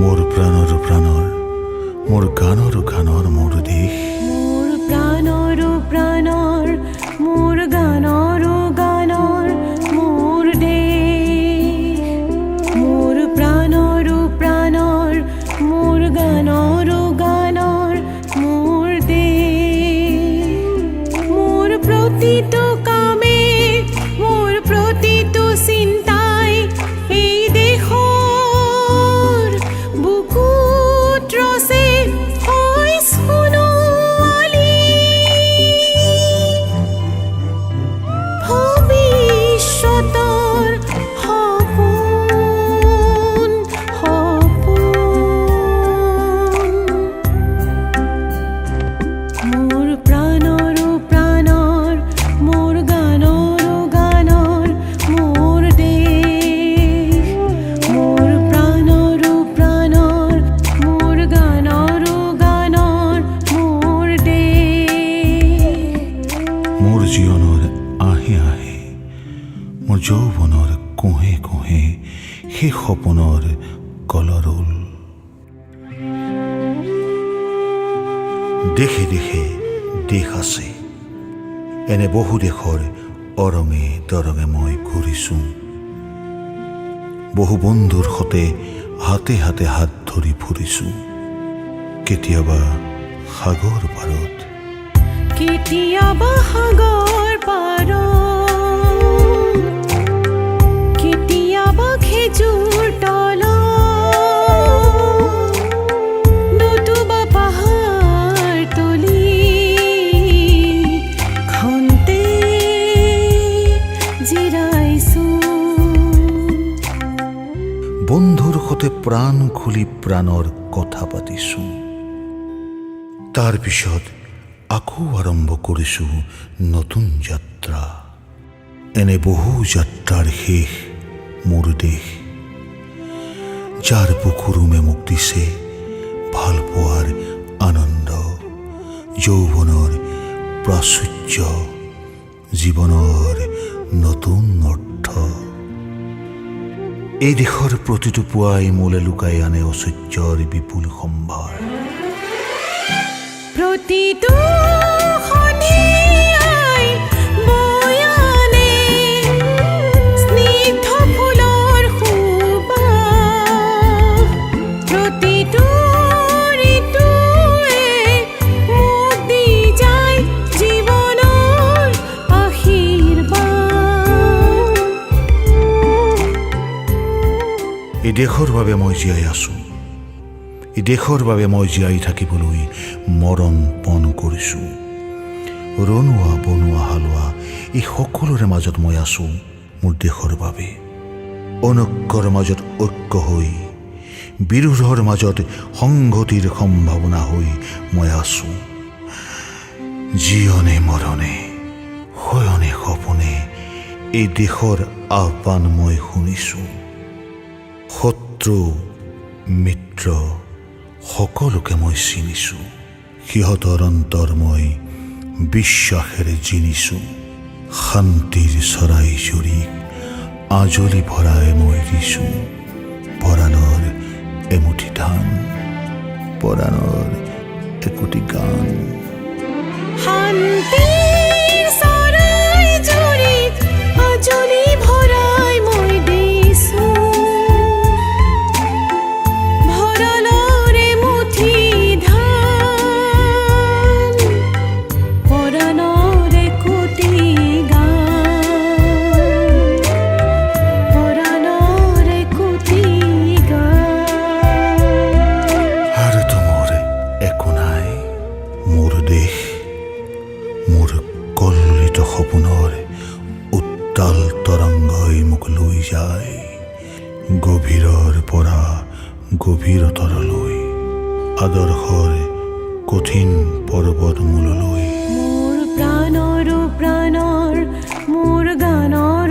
মোৰ প্ৰাণৰো প্ৰাণৰ, মোৰ গানৰো গানৰ মোৰ দেশ। মোৰ প্ৰাণৰো প্ৰাণৰ, মোৰ গানৰো গানৰ মোৰ দেশ। মোৰ প্ৰাণৰো প্ৰাণৰ, মোৰ গানৰো গানৰ মোৰ দেশ। মোৰ প্ৰতিটো কামে, মোৰ প্ৰতিটো চিন্তাই এই দেশৰ বুকুত ৰচে হৈ সোণোৱালী ভৱিষ্যতৰ সপোন, সপোন। মোৰ প্ৰাণৰো প্ৰাণৰ, মোৰ গানৰো গানৰ মোৰ দেশ। মোৰ প্ৰাণৰো প্ৰাণৰ, মোৰ গানৰো গানৰ মোৰ দেশ। মোৰ জীৱনৰ আঁহে আঁহে, মোৰ যৌৱনৰ কোঁহে কোঁহে সেই সপোনৰ কলৰোল। দেশে দেশে দেশ আছে, এনে বহু দেশৰ অৰঙে দৰঙে মই ঘূৰিছোঁ। বহু বন্ধুৰ সতে হাতে হাতে হাত ধৰি ফুৰিছোঁ। কেতিয়াবা সাগৰ পাৰত, কেতিয়াবা সাগৰ পাৰত, কেতিয়াবা খেজুৰ তলত, নতুবা পাহাৰ তলি খন্তে জিৰাইছো। বন্ধুৰ সতে প্ৰাণ খুলি প্ৰাণৰ কথা পাতিছোঁ। তাৰপিছত আকৌ আৰম্ভ কৰিছোঁ নতুন যাত্ৰা। এনে বহু যাত্ৰাৰ শেষ মোৰ দেশ, যাৰ বুকুৰ উমে মোক দিছে ভাল পোৱাৰ আনন্দ, যৌৱনৰ প্ৰাচুৰ্য, জীৱনৰ নতুন অৰ্থ। এই দেশৰ প্ৰতিটো পুৱাই মোলে লুকাই আনে ঐশ্বৰ্যৰ বিপুল সম্ভাৰ। প্ৰতিটো সন্ধিয়াই বৈ আনে স্নিগ্ধ ফুলৰ সুবাস। প্ৰতিটো ঋতুৱে মোক দি যায় জীৱনৰ আশীৰ্বাদ। এই দেশৰ বাবে মই জীয়াই আছোঁ। এই দেশৰ বাবে মই জীয়াই থাকিবলৈ মৰণ পণ কৰিছোঁ। ৰণুৱা, বনোৱা, হালোৱা এই সকলোৰে মাজত মই আছোঁ মোৰ দেশৰ বাবে। অনৈক্যৰ মাজত ঐক্য হৈ, বিৰোধৰ মাজত সংগতিৰ সম্ভাৱনা হৈ মই আছোঁ। জীয়নে মৰণে, শয়নে সপোনে এই দেশৰ আহ্বান মই শুনিছোঁ। শত্ৰু মিত্ৰ সকলোকে মই চিনিছোঁ। সিহঁতৰ অন্তৰ মই বিশ্বাসেৰে জিনিছোঁ। শান্তিৰ চৰাই জুৰিক আঁজলি ভৰাই মই দিছোঁ ভঁৰালৰ এমুঠি ধান, পৰাণৰ একোটি গান। শান্তিৰ চৰাই জুৰিক আঁজলি ভৰাই মই দিছো ভঁৰালৰ এমুঠি ধান, পৰাণৰ একোটি গান, পৰাণৰ একোটি গান। আৰুতো মোৰ একো নাই। মোৰ দেশ, মোৰ কল্লিত সপোনৰ উত্তাল তৰংগই মোক লৈ যায় গভীৰৰ পৰা গভীৰতৰলৈ, আদৰ্শৰ কঠিন পৰ্বতমূললৈ। মোৰ প্ৰাণৰো প্ৰাণৰ, মোৰ গানৰ